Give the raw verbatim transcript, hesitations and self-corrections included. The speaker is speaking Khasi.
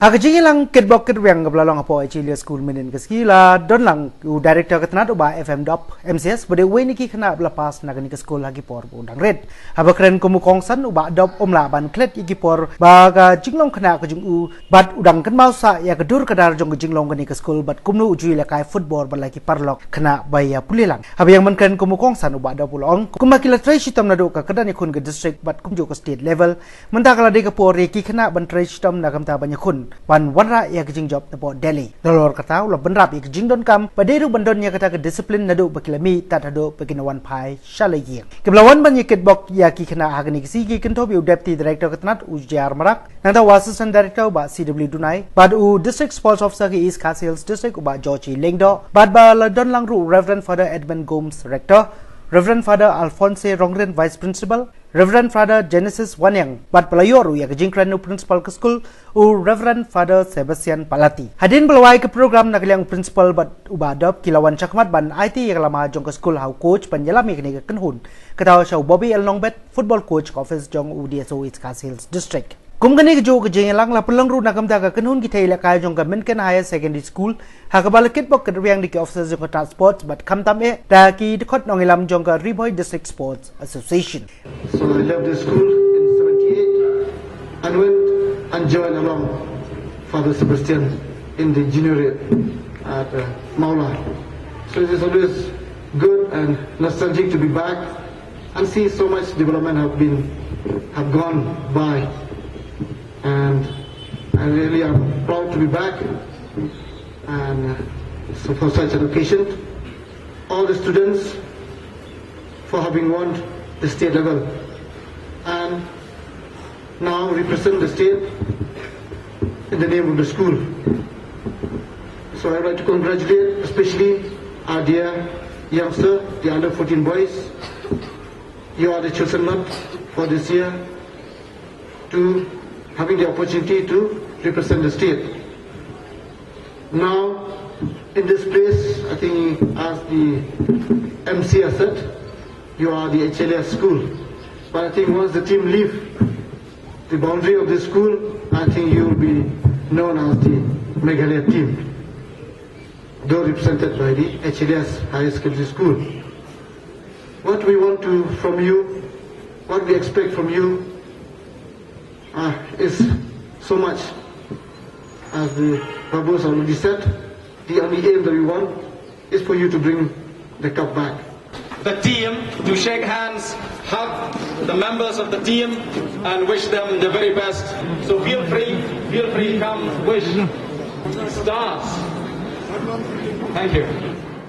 Ha ka jingïalang kitbok kitrwiang kaba la long hapoh Achilea School mynhynnin ka sngi, la don lang u director ka tnad u Bah F M Dop, M C S, ba dei uwei na ki khynnah ba la pass na kane ka skul ha ki por ba u dang rit. Haba kren kum u kongsan, u Bah Dop um lah ban klet ïa ki por ba ka jinglong khynnah ka jong u, bad u dang kynmaw sah ïa ka dur ka dar jong ka jinglong kane ka skul bad kumno u ju ïalehkai football bad la ki paralok khynnah ba ïa pule lang. Haba ïeng ban kren kum u kongsan, u Bah Dop u la ong, kumba ki la trei shitom naduh ka kyrdan ïakhun ka district bad kumjuh ka state level, mynta ka la dei ka por ïa ki khynnah ban trei shitom na ka bynta ban ïakhun, ban wanrah ïa ka jingjop napoh Delhi. Nalor kata u la bynrap ïa ka jingdonkam ba dei ruh ban don ïa kata ka discipline naduh ba ki la mih tad haduh ba kin wan phai sha la ïing. Kiba la wan ban ïa kitbok ïa ki khynnah ha kane ka sngi ki kynthup ïa u Deputy Director ka tnad u J R Marak, nangta u Assistant Director u Bah C W Dunai, bad u District Sports Officer ka East Khasi Hills District u Bah George Lyngdoh, bad ba la don lang ruh u Reverend Father Edmund Gomes, Rector, Reverend Father Alphonse Rongrin, Vice Principal, Reverend Father Genesis Wanniang, bad ba la ïoh ruh ïa ka jingkren na u Principal ka skul, u Reverend Father Sebastian Palati. Hadien ba la wai ka program, na ka liang u Principal bad u Bah Dop ki la wan shakhmat ban aiti ïa ka lama jong ka skul ha u coach ban ïalam ïa kane ka kynhun. Kata sha u Bobby L Nongbet, football coach ka office jong u D S O East Khasi Hills District. Kum kane kajuh ka jingïalang la pynlong ruh na ka bynta ka kynhun ki thei ïalehkai jong ka Mynken Higher Secondary School, ha kaba la kitbok kitrwiang da ki officers jong ka tnad sports bad khamtam eh da ki dkhot nongïalam jong ka Ri Bhoi District Sports Association. So I left the school in seventy-eight and went and joined along Father Sebastian in the junior at uh, Mawla. So it is always good and nostalgic to be back and see so much development have been have gone by, and I really am proud to be back and uh, so for such an occasion. All the students for having won the state level and now represent the state in the name of the school. So I'd like to congratulate especially our dear youngster, the under fourteen boys. You are the chosen lot for this year to having the opportunity to represent the state. Now, in this place, I think as the M C has said, you are the H L S school. But I think once the team leave the boundary of this school, I think you will be known as the Meghalaya team, though represented by the H L S Higher Secondary School. What we want to from you, what we expect from you uh, is so much. As the Babu has already said, the only aim that we want is for you to bring the cup back. The team to shake hands, hug the members of the team, and wish them the very best. So feel free, feel free, come wish stars. Thank you.